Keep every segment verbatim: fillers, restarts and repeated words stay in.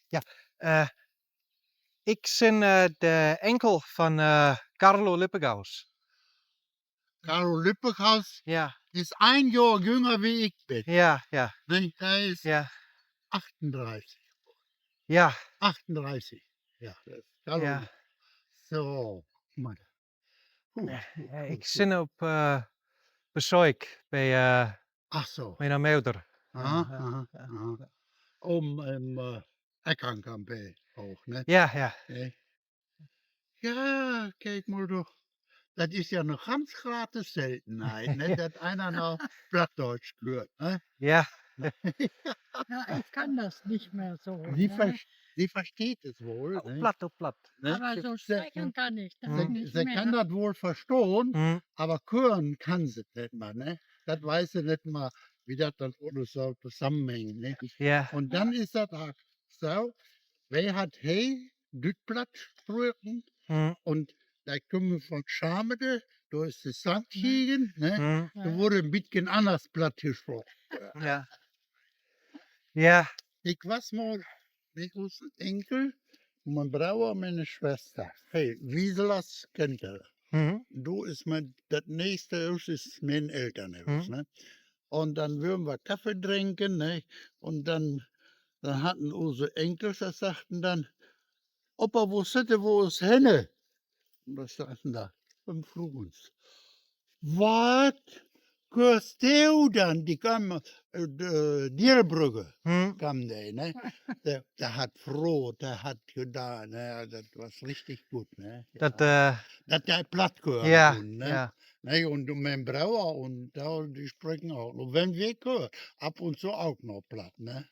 Ja, äh, ik sin, äh, de Enkel von, äh, Carlo Lippengaus. Carlo Lippengaus Ja, is ein Johr jünger wie ik bin. Ja, ja, Ne, er is ja, achtundreißig. Ja. Achtundreißig. Ja, das ist Carlo. Ja. So, Mann. Puh, Ja, puh, ja, puh, ik puh. sin op, äh, Besuch bei, äh, Ach so. Miene Moder. Aha, Ja, ja, aha, ja, aha. ja. Oben im, äh, Eckernkamp auch, ne? Ja, ja. Ne? Ja, kiek mal doch. Dat is ja 'ne ganz grote Seltenheit, ne? Dat einer noch Plattdeutsch hört, ne? Ja. Ja, ich kann das nicht mehr so, Sie, ne? ver Sie versteht es wohl, Op ne? Platt, op Platt. Ne? Aber so Se sprechen kann ich das Se nicht Se mehr. kann dat wohl verstahn, Mhm. aber hören kann se dat net mehr, ne? Dat weiß se net mehr, wie dat dann alles so zusammenhängt, ne? Ja. Und dann is dat halt so, wer hat he düt Platt gesprochen? Mhm. Und da kommen von Schamede, da is de Sankt Mhm. gegen, ne? Mhm. Da wurde ein bisschen anders Platt gesprochen. Ja. Ja. Ik was mal, ik was Enkel, mein Bruder, meine Schwester. Hey, Wieselers kennt er. Mhm. Du is mein, dat nächste Huus is mein Elternhuus, Mhm. ne? Und dann würden wir Kaffee trinken, ne? Und dann, dann hatten unsere Enkel, da sagten dann, Opa, wo sitte wo is henne? Und da sagten da, im Flugens. Wat? Gehörst du dann? Die kam, äh, de, Dierebrügge Hm. kam der, ne? Der, der hat froh, der hat getan, ne? Das war richtig gut, ne? Dat, Ja. äh, Dat der Platt gehört ja, und, ne? Ja. Ne, und mein Bruder und da, die sprechen auch. Und wenn wir hören, ab und zu auch noch Platt, ne?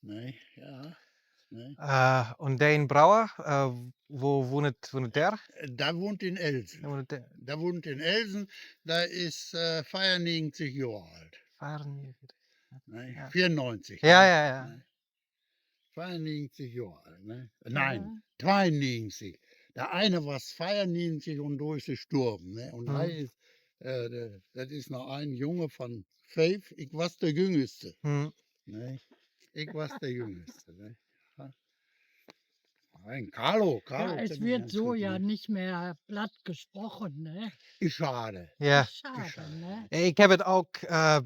Ne, ja. Ne? Äh, und dein Bruder, äh, wo wohnt, wohnt der? Der wohnt in Elsen. Wo wohnt der? Der wohnt in Elsen, der is, äh, vierundnegentig Jahre alt. Vierundnegentig. Ne? Ja. Vierundneunzig, Ja, ne? Ja, ja. Ne? Vierundnegentig Jahre alt, ne? Nein, Ja. dreiundnegentig. Der eine war vierundnegentig und da is er gestorben, ne? Und Mhm. er is, äh, der, das is noch ein Junge von fünf. Ich war der Jüngste. Mhm. Ne? Ich war der Jüngste, ne? Ja. Nein, Carlo, Carlo Ja, es kenn ich wird ganz so gut, ja ne? nicht mehr platt gesprochen, ne? Is schade. Ja. Is schade, ne? Ich hab es auch, äh,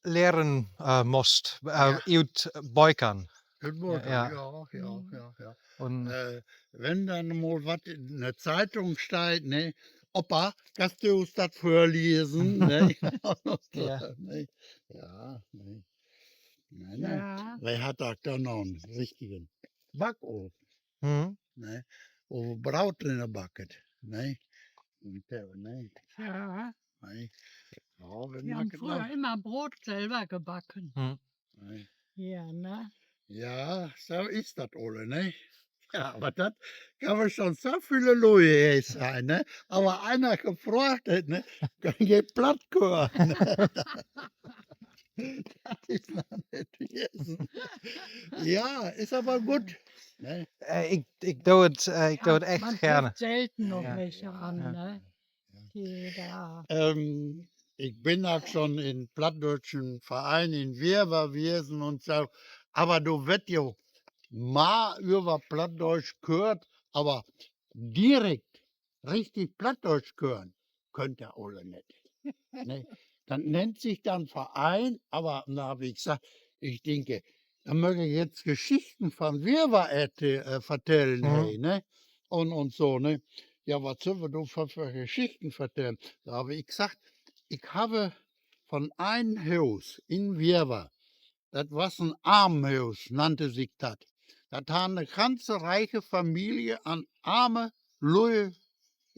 lehren, äh, musst, äh, Ja. ut Bökern. Ut Bökern, Ja, ja. ja, ja, Mhm. ja, ja. Und Äh, wenn dann mal wat in der Zeitung steht, ne? „Opa, kannst du uns das vorlesen?“ Ne? Ja. Ne? Ja, ne. Nein, nein. Ja. Wer hat da dann noch einen richtigen Backofen? Mhm. Ne? Wo Brot drin backt, ne? Und der, ne? Ja. Ne? Ja, wir Die haben machen früher noch immer Brot selber gebacken. Hm. Ne? Ja, ne? Ja, so is das, Ole, ne? Ja, aber das kann man schon so viele Leute sein, ne? Aber einer gefragt hat, ne? Kann je platt hören. Das is noch net gewesen. Ja, is aber gut, ne? Äh, ich, ich do es, äh, ich do Ja, es echt man gerne. trifft selten noch Ja. welche an, Ja. ne? Ja. Die da Ähm, ich bin auch schon in plattdeutschen Verein in Werwer gewesen und so. Aber do wird ja mal über Plattdeutsch gehört, aber direkt richtig Plattdeutsch hören, könnt ihr alle net. Ne? Das nennt sich dann Verein, aber na, wie gesagt, ich denke, da möge jetzt Geschichten von Werwer, äh, vertellen, Mhm. hey, ne? Und, und so, ne? Ja, was soll wir da für, für Geschichten vertellen? Da habe ich gesagt, ich habe von einem Haus in Werwer, das war ein Armenhaus, nannte sich das. Das hat eine ganze reiche Familie an arme Leute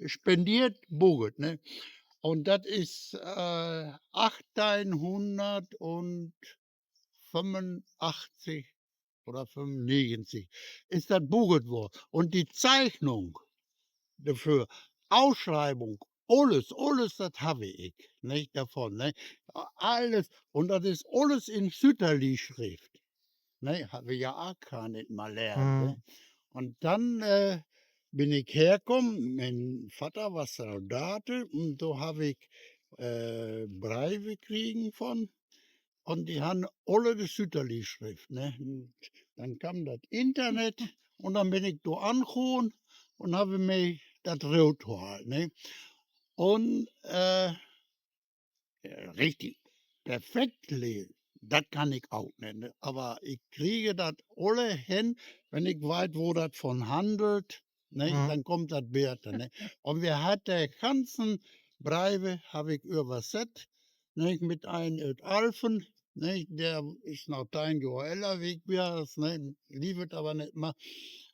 spendiert, buget, ne? Und das ist, äh, achtzehnhundertfünfundachtzig oder fünfundnegentig ist das buget worden. Und die Zeichnung dafür, Ausschreibung, alles, alles, das habe ich, nicht, davon, ne? Alles. Und das ist alles in Sütterli-Schrift. Ne, habe ich ja auch gar nicht mal lernen, Mhm. ne? Und dann, äh, bin ich hergekommen, mein Vater war Soldat und da habe ich, äh, Briefe gekriegen von, Un die han alle de Sütterli-Schrift, ne? Un dann kaam dat Internet un dann bin ik do angahn un hab mi dat rutgeholt, ne? Un, äh, äh, richtig perfekt lese, dat kann ik aach net, ne? Aver ik kriege dat alle hen, wenn ik weit, wo dat vun handelt, ne? Mhm. Dann kummt dat beter, ne? Un wi hat de ganze Breiwe, hab ik üversett, ne? Mit een ut Alfen, ne? Der is noch tein Johr äller wie ik, ne? Leev aver net mih.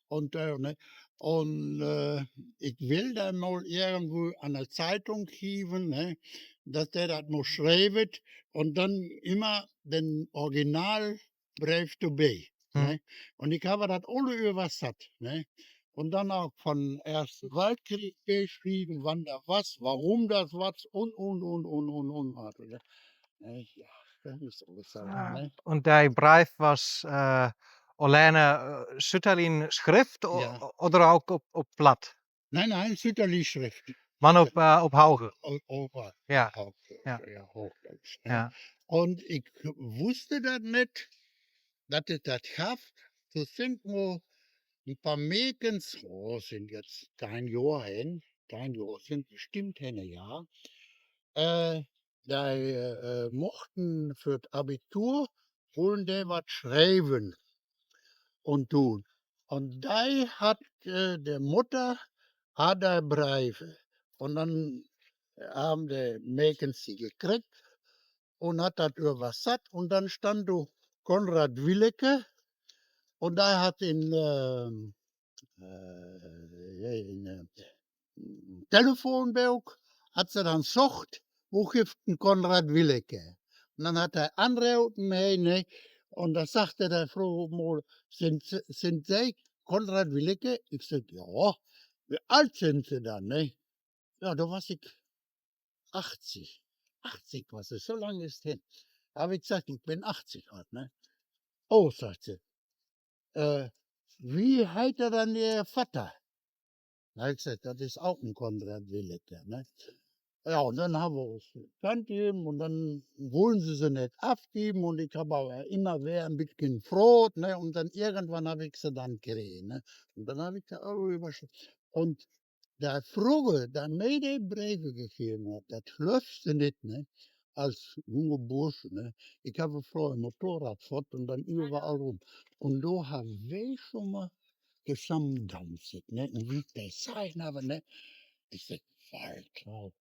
Un, äh, ne? Un, äh, ik will dat mol irgendwo an de Zeitung geve, ne? Dat dä dat mol schrievet un dann immer den Originalbreef dobie, ne? Mhm. Un ik hab dat alle üversett, ne? Un dann aach vun Erste Weltkrieg beschrieven, wann dat was, woröm dat was un, un, un. Also, ne? Ja, dat is alles so, ja, ne? Un de Breef was, äh, allein, äh, Sütterlin-Schrift o-, ja, oder aach op, op Platt? Nee, nee, Sütterli-Schrift. Man op, äh, op Hauge. O-, op, ja, Hauge, ja, ja, Hochdeutsch, ne? Ja. Un ik wuss dat net, dat et dat gaff. Do sin mol e paar Mäkens, oh, sin jetzt tein Johr hen, tein Johr sin bestimmt hen, ja. Äh, die, äh, mochte för dat Abitur, wullen die wat schrieven un dun. Un die hat, äh, de Mutter, hat de Breiwe. Un dann, äh, han de Mäkens die gekriegt un hat dat üversett un dann stand do Konrad Willeke un die hat in, ähm, äh, in, äh, Telefonbook, hat se dann gsocht, wo gifft en Konrad Willeke? Un dann hat hä angerope, he, ne? Un dann sagte de Fro mol: „Sin, sin Se Konrad Willeke?“ Ik sag: „Ja.“ „Wie ald sin Se dann, ne?“ „Ja, do was ik achtzig.“ „Achtzig was et, so lang is et her.“ Hab ik gsacht: „Ik bin achtzig ald, ne?“ „Oh“, sagt se, äh, „wie heit dann Ehr Vatter?“ Na, ik sag: „Dat is aach en Konrad Willeke“, ne? Ja, un dann han mer uns bekannt gegeven un dann wullen se se net afgeven un ik hab aver immer weder e bietken gfrogt, ne? Un dann irgendwann hab ik se dann krege, ne? Un dann hab ik se aach üverschrewe. Un de Fro, die mer de Breiwe gegeven hat, dat gleufst de net, ne? Als junge Bursch, ne? Ik hab fröher Motorrad gfohre un dann üverall rum. Un do hab ik schomol de Sam danzet, ne? Un wie ik de gsehe hab, ne? Ik sag: „Walter,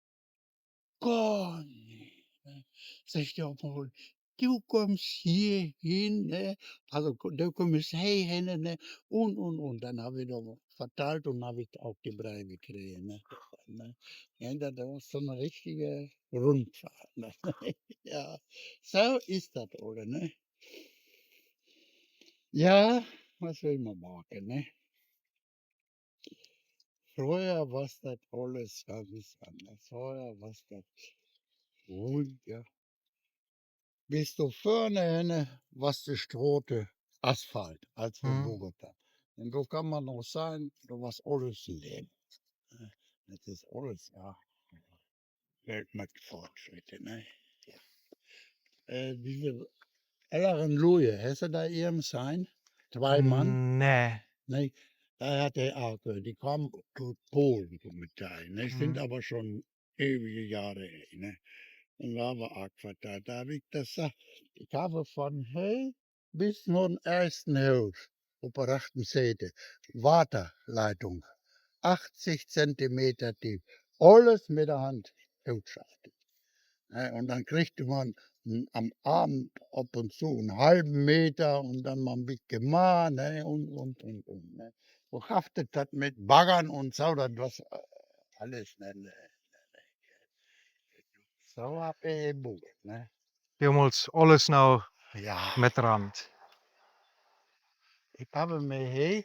gar nit“, ne? Sag ich: „Ja, Paul, du kummst hier hin“, ne? Also, du kummst hier hin, ne? Un, un, un. Dann hab ich noch vertellt un hab ich aach de Breiwe krege, ne? Ne? Ja, dat, dat was so 'ne richtige Rundfahrt, ne? Ja, so is dat, oder, ne? Ja, was will mer make, ne? Fröher was dat alles ganz annerscht. Fröher was dat ruhiger. Bis do vörne henne was de Strote Asphalt, als vör Bogota. Un do kann mer noch sage, do was alles leer. Dat is alles, ja. Welt mit Fortschritte, ne? Äh, dise ellere Lüe, hest du do eem gesehn? Zwei Mann? Nee. Nee, do hett de aach, äh, die kome ut Pole, mit dei, ne? Sin aver schun ewige Johre her, ne? Un do hab ich aach vertellt, do hab ich des gesagt, ich hab vun hie bis no'n eeschte Huus op de rechte Siet Waterleitung, achtzig Zentimeter deep, alles mit de Hand utschaft. Ne, un dann kriggt mer, hm, am Owend ab un zu en halwe Meter un dann mol e bietje mih, ne, un, un, un, un, ne. So gaff et dat mit Baggern un so, dat was, äh, alles, ne, ne, ne, ne. So hab ich gebuut, ne. Domols alles noch mit Rand. Ich hab mer hie,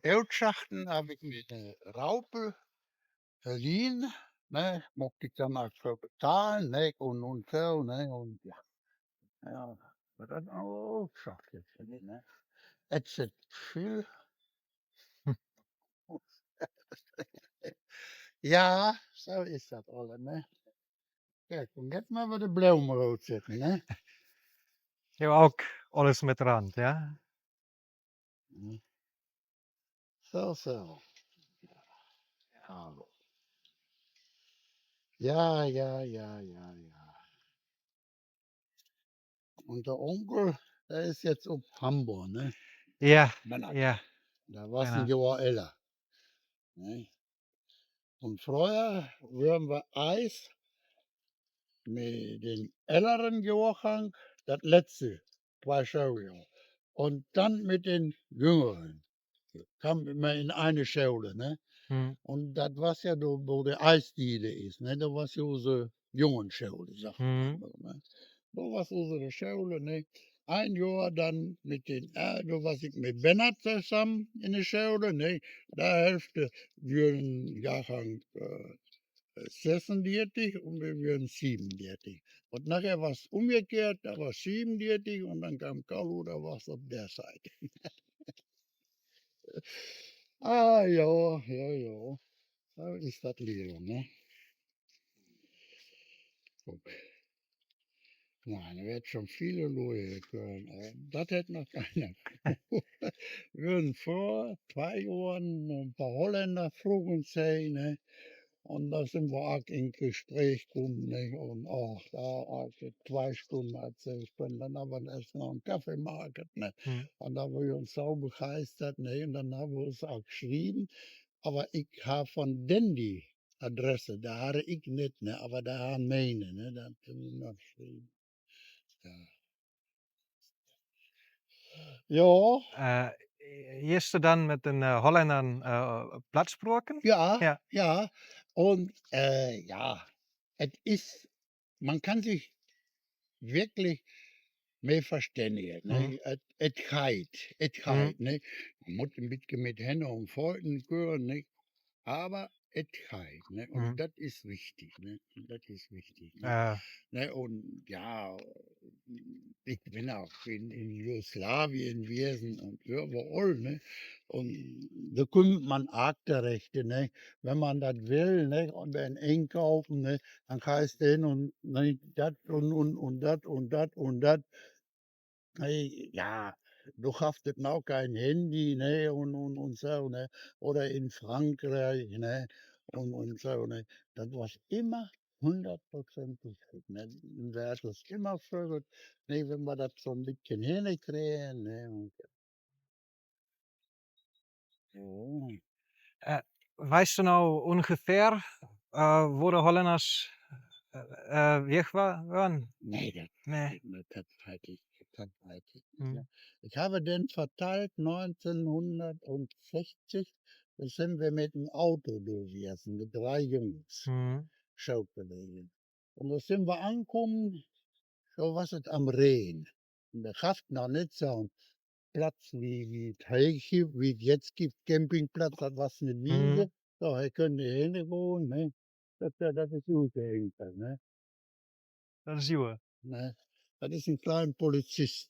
Utschachte hab ich mer, äh, Raupe, Berlin, ne, mocht ich dann aach för betahlen, ne, un, un so, ne, un ja. Ja, aver dat, oh, schafft jetzt net, ne. Et is vill. Ja, so is dat allens, ne. Kiek, un jetzt mol widder de Blome root sette, ne. Ja, ok alles mit Rand, ja? Mhm. So, so. Ja. Ja, ja, ja, ja, ja. Un de Onkel, der is jetzt op Hamborg, ne? Ja, Männer. Ja. Der was en Johr äller. Ne? Un fröher wören mer eis mit den älleren Johrgang dat letzte, twei Schooljohr. Un dann mit den Jüngeren. Kam immer in eine School, ne? Hm. Un dat was ja do, wo de Eistiede is, ne? Dat was ja use Jungenschool, sagt man so, ne? Dat was use School, ne? Ein Johr dann mit den, äh, do was ik mit Bennert tosamen in de School, ne? De Hälfte wören Johrgang, äh, sessundertig un mer wören siebenundertig. Un nachher was umgekehrt, do was siebenundertig un dann kam Kalu, do was op der Seit. Ah, ja, ja, ja. So is dat Leven, ne? Guck. Na, do werd schon viel luie können, äh, dat hett noch keiner. Wören vör twei Johren en paar Holländer frugen se, ne? Un do sin mer ok in Gespräch kumme, ne? Un och, do hab ik twei Stunde erzählt, dann hab mer erscht noch en Kaffee gemacht, ne? Hm. Un do wören se so begeistert, ne? Un dann hab mer uns ok geschrieven. Aver ik hab von den die Adresse, do harr ik nit, ne? Aver do harr miene, ne? Do künn ich noch schrieven. Ja. Ja. Äh, hest du dann mit den, äh, Holländern, äh, Platt gesproken? Ja, ja. Un, äh, ja, et is, man kann sich wirklich mehr verständigen, ne? Mhm. Et, et geiht, et geiht, ne? Man muss en bietje mit Hänne un Fäuste kören, ne? Aver et geiht, ne? Un dat is wichtig, ne? Dat is wichtig, ne? Ja. Ne, un ja, ik bin ok in, in Jugoslawien gewesen un üvverall, ne? Un do kummt man ok torecht, ne? Wenn man dat will, ne? Un beim Inkaufe, ne? Dann gehst du hin un, ne, dat un, un, un dat un dat un dat. Hey, ja, do gaff et noch kee Handy, ne, un, un, un so, ne, oder in Frankreich, ne, un, un so, ne. Dat was immer hunnertprozentig, ne. Mer hett et immer versucht, ne, wenn mer dat so e bietje hinkriege, ne, un Mhm. Äh, weetst du noch ungefähr, äh, wo de Hollänners, äh, äh, weg wa-, waren? Nee, dat, nee, dat, dat weit ik, dat weit ik nit. Mhm. Ja. Ik hab den vertellt, neunzehnhundertsechzig, do sin mer mit em Auto do gewesen, mit drei Jungs. Mhm. Schoolkollegen. Un do sin mer ankome, do was et am Rhien. Un do gaff et noch nit so en Platz wie, wie et hee gifft, wie et jetzt gifft, Campingplatz, dat was ne Wiese. Mhm. So, hee künnt hie hinne gahn, ne? Dat, dat, dat is gut, de Henker, ne? Dat is gut. Ne? Dat is en kleine Polizist.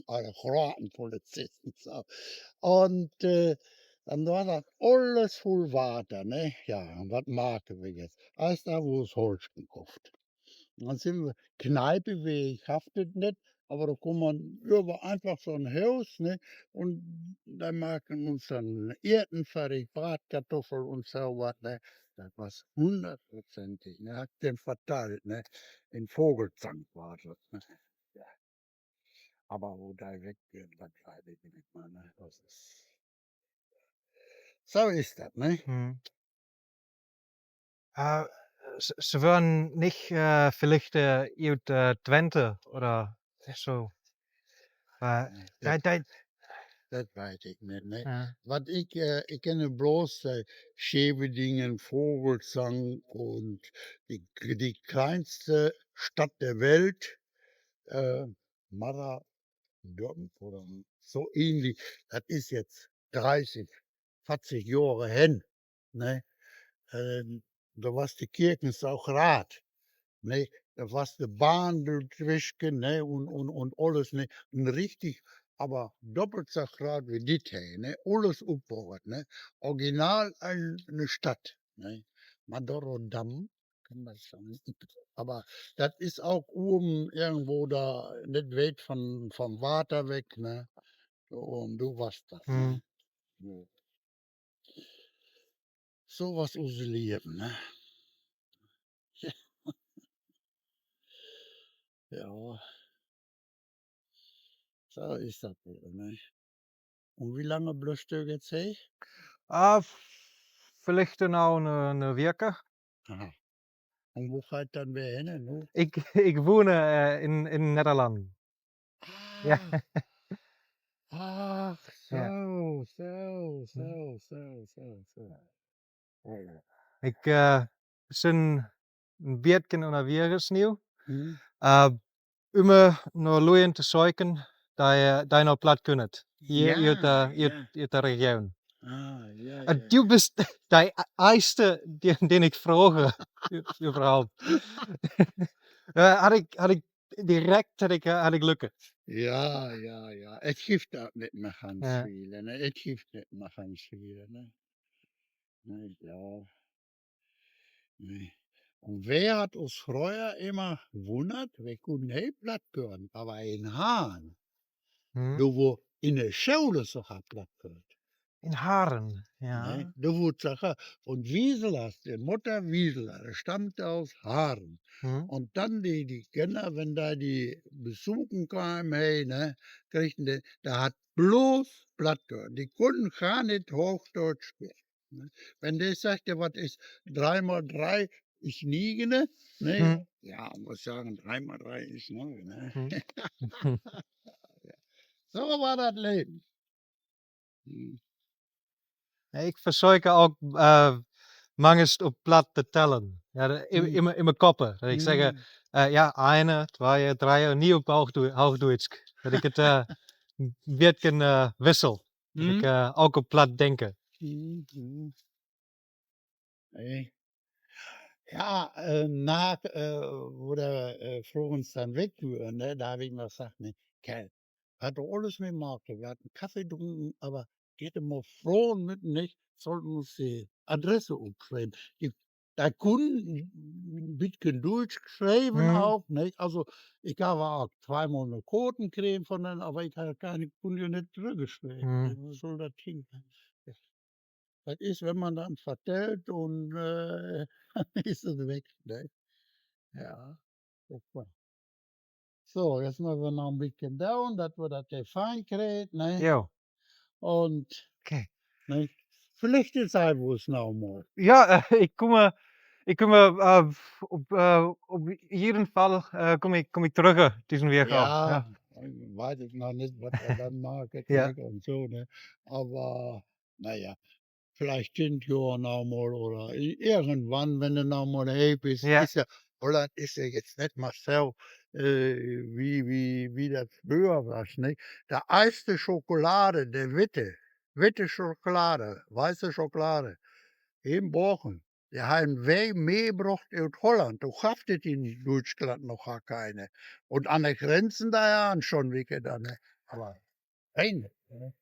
Oder grote Polizist, so. Un, äh, dann war dat alles vull Water, ne? Ja, un wat make mer jetzt? Eischt hab mer us Holz gekofft. Un dann sin mer, Kneipe, wie ich, gaff et nit, aver do kunn mer üvver einfach so en Huus, ne? Un dann make mer us dann Ierten fertig, Bratkartuffel un so wat, ne? Dat was hunnertprozentig, ne? Hab ich em vertellt, ne? In Vogelsang war dat, ne? Ja. Aver wo dei weg wär, dat weit ich nit meh, ne? Dat is, so is dat, ne? Hm. Äh, s-, s-, wören nit, äh, villicht, äh, ut, äh, Twente oder so. Äh, nee, dat, dat, dat weit ich nit, ne? Ja. Wat ich, äh, ich kenne bloß, äh, Scheveningen, Vogelsang un die, die kleinste Stadt der Welt, äh, Mara-, Dörpen oder so ähnlich. Dat is jetzt dreißig, verzig Johre hen, ne? Ähm, do was de Kirchensau grad, ne? Do was de Bahn dotwische, ne? Un, un, un alles, ne? Un richtig, aver doppelt so grad wie dit he, ne? Alles upboot, ne? Original en, ne Stadt, ne? Madurodam Aver dat is ok owwe irgendwo do, net wiet von, von Water weg, ne? So, un do was dat, ne? So was us Leven, ne? Ja. So is dat woll, ne? Un wie lange bliffst du jetzt he? Ah, villicht noch ene, ene Weke. Aha. Un wo geiht dat dann weer hin, nu? Ik, ik wone, eh, in, in Nedderlande. Ja. Ach, so, so, so. Ik, eh, sin e bietje unnerweges noe. Eh, üm no Lüe te söken, dee, eh, dee no Platt künne. Hie, hie ut de, hie ut, hie ut de Region. Ah, ja, ja. Du büst dee eeschte, dee, dee ik froge, überhaupt. Ja, haud ik, haud ik direkt, haud ik, eh, haud ik Glück. Ja, ja, ja. Et gifft ok net mie ganz vele, ne? Et gifft net mie ganz vele, ne? Ne, ja. Ne. Un wer hatt us fröher immer wunnert, wer kunn he Platt kören, aver in Haren, do wo in de School sogar Platt köört. In Haren, ja. Ne? Do wo sogar, un Wieselers, de Mutter Wieseler, dee stammt us Haren. Un dann de, de Kinner, wenn do de Besuch keem, he, ne, kriggen de, dee hatt bloß Platt köört. De kunnen gar net Hochdeutsch spreken. Ne? Wenn de saggt, wat is drei mal drei is nigene, ne? Ja, muss sagen, drei mal drei is nigene, ne? So war dat Leven. Ja, ik versöke ok, eh, manges op Platt te tellen. Ja, de, in, in, in mien Kopp. Dat ik zeg, eh, ja, eine, twee, drei, nie op Hochdu-, Hochdeutsch. Dat ik et, eh, e bietje, eh, wissel. Dat ik, eh, ok op Platt denke. Ja, eh, na, eh, wo de, eh, Frogens dann weg wore, ne, do hab ik noch gesagt, ne, Kerl, wat do alles mit maakt, wer hett en Kaffee drunken, aver geiht emol froge mit, nich, sollt us de Adresse opschrieven. De, dee kunn e bietje Deutsch schrieven ok, nich? Also, ik hab ok tweemol ne Koort kregen von denne, aver ik hab keine, kunn jo net trüggeschrieven. Wo soll dat hin? Dat is, wenn man dann vertellt un, äh, dann is et weg, ne? Ja, dat war. So, jetzt mööt wi noch e bietje doon, dat wi dat hier fein kriegt, ne? Jo. Un, ne? Villicht is hei woll noch mol. Ja, äh, ik kumm, ik kumm, äh, op, äh, op jeden Fall, äh, kumm ik, kumm ik trügg, äh, dissen Weg aach. Ja, weit ik noch nit, wat wi dann maket, ne? Un so, ne? Aver na ja, villicht in jo noch mol oder i-, irgendwann, wenn de noch mol hep is, is jo, Holland is jo jetzt nit mih so, äh, wie, wie, wie dat fröher was, ne? De eeschte Schokolade, de witte, witte Schokolade, weiße Schokolade, in Bochum, de han wi mitbrocht ut Holland. Do gaff et in Deutschland noch gar keine. Un an de Grenzen, do han schon welke dann, ne? Aver keine, ne?